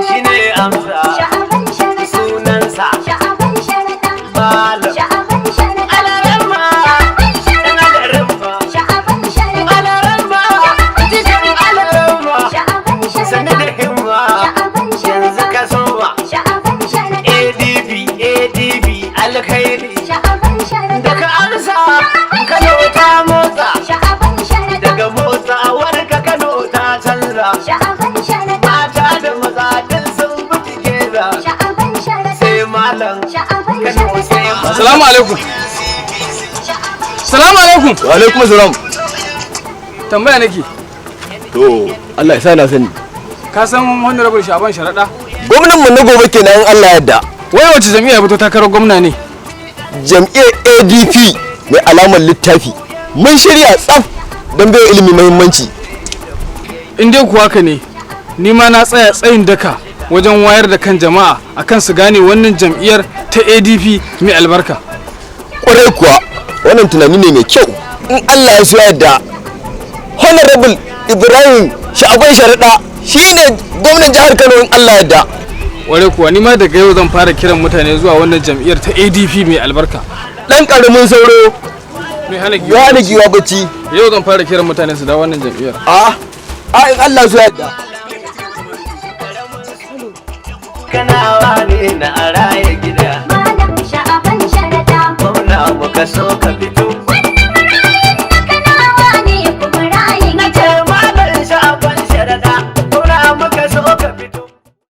Shine amsa. Sha'aban Sharaɗa. Sunansa. Sha'aban Sharaɗa. Malam. Sha'aban Sharaɗa. Alaramma. Sha'aban Dan Sharaɗa. alaramma. Sha'aban Sharaɗa. Alaramma. Cikin alaramma. Sha'aban Sani da Sharaɗa. himma. Sha'aban Yanzu Sharaɗa. ka soma. Sha'aban Sharaɗa. ADP, ADP, alkhairi. Sha'aban Sharaɗa. Daga amsa, Kano ta motsa. Sha'aban Sharaɗa. Daga motsawar ka Kano ta canza. Sha'aban Sharaɗa. Mata da maza duk sun bi together. Sha'aban Sharaɗa. Sai malam. Sha'aban Kano Sharaɗa. sai malam. Salamu alaikum. Salamu alaikum. Wa alaikum salam. Tambaya nake. To, Allah ya sa na sani. Ka san Honorable Sha'aban Sharaɗa? Gwamnan mu na gobe kenan in Allah ya yarda. Wai wace jam'iyya fito takarar gwamna ne? Jam'iyyar ADP mai alamar littafi. Mun shirya tsaf don bai ilimi muhimmanci. In dai kuwa ka ne, ni ma na tsaya tsayin daka wajen wayar da kan jama'a akan su gane wannan jam'iyyar ta ADP mai albarka. Kwarai kuwa, wannan tunani ne mai kyau. In Allah ya so ya yarda, Honorable Ibrahim Sha'aban Sharaɗa shine gwamnan jihar Kano in Allah ya yarda. Kwarai kuwa, ni ma daga yau zan fara kiran mutane zuwa wannan jam'iyyar ta ADP mai albarka. Dan karamin sauro mai hana giwa. Ya hana giwa bacci. Yau zan fara kiran mutane su dawo wannan jam'iyyar. A in Allah ya so ya yarda. Kanawa ne na araya gida. Malam Sha'aban Sharaɗa. Gwamna muka so ka fito.